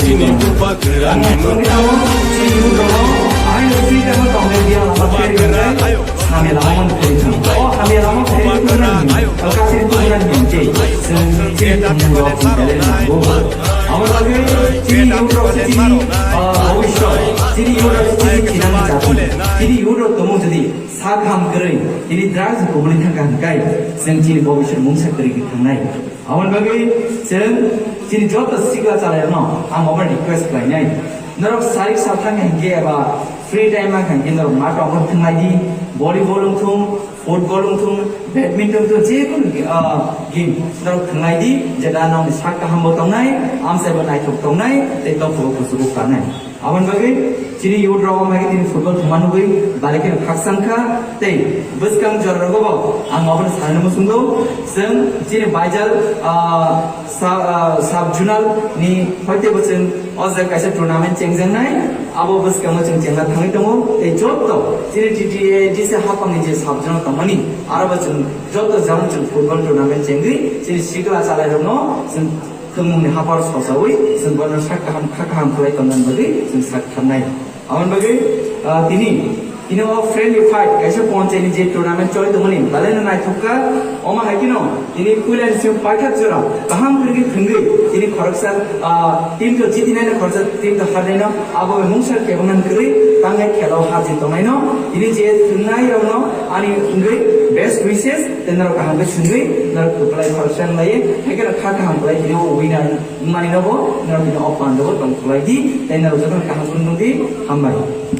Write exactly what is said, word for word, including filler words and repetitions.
Chini bubagra ni mwkhang. Chini bubagra ni mwkhang. Hamya lama man kari thang. O hamya lama kari thang. Kasi thang nang je. Chini bubagra ni mwkhang. Abo bagwi chini youth rok chini, ah, bhobishyot, chini youth rok chini chinani jati, chini youth rok tongmung jodi sak ham kwrwi, chini drugs ni kubuli thangkha hwnkhai, chwng chini bhobishyot mungsa kwrwi khe thangnai. Aboni bagwi chwng chini joto sikla chalairokno ang obo request khlainai. Norok sarik sathang hinkhe eba free time mankha hinkhe norok mato obo thwnglai di, volleyball wngthung, Football wngthung, badminton wngthung, jekunu, ah, game norok thwnglai di, jeta nokni sak kaham bo tongnai, amchai bo naithok tongnai, tei tongthok bo kuchugo kanai. Aboni bagwi chini youth rok omo hai tini football thwngma nugwi belai kheno khakchang kha, tei bwskang jora rogo bo ang obono sanani muchungo, chwng chini Baijal, ah, sa-, ah, sub zonal ni hoite bo chwng o jaga kaisa tournament chengjaknai, abo bwskango chwng chengna thangwi tongo. Tei joto chini T T A D C haphangni je sub zonal tongmani, aro bo chwng joto jang chwng football tournament chengwi chini sikla chalairokno chwng thwngmungni haphar sosawi chwng bono sak kaham kha kaham khlai tongna bagwi chwng sak tharnai. Aboni bagwi, ah, tini, tini o friendly fight, kaisa ponchaini je tournament choli tongmani, belai no naithok kha. Omo hai kheno, tini puila ni simi paithak jora, kaham kwrwi thwngwi, tini khoroksa, ah, team to jitinai no, khoroksa team to harnai no, abo bai mungsa kebengna kwrwi, tangnai khela o harjit tongnai no, tini je thwngnai rok no, ani wngwi best wishes, tei norok kaham khe swngwi, norok kwplai khoroksa wng lai, hai kheno kha kaham khlai tini o winner. Wngmani nogo norok bini o pandao tong khlai di, tei norok jotono kaham phunuk di, hambai.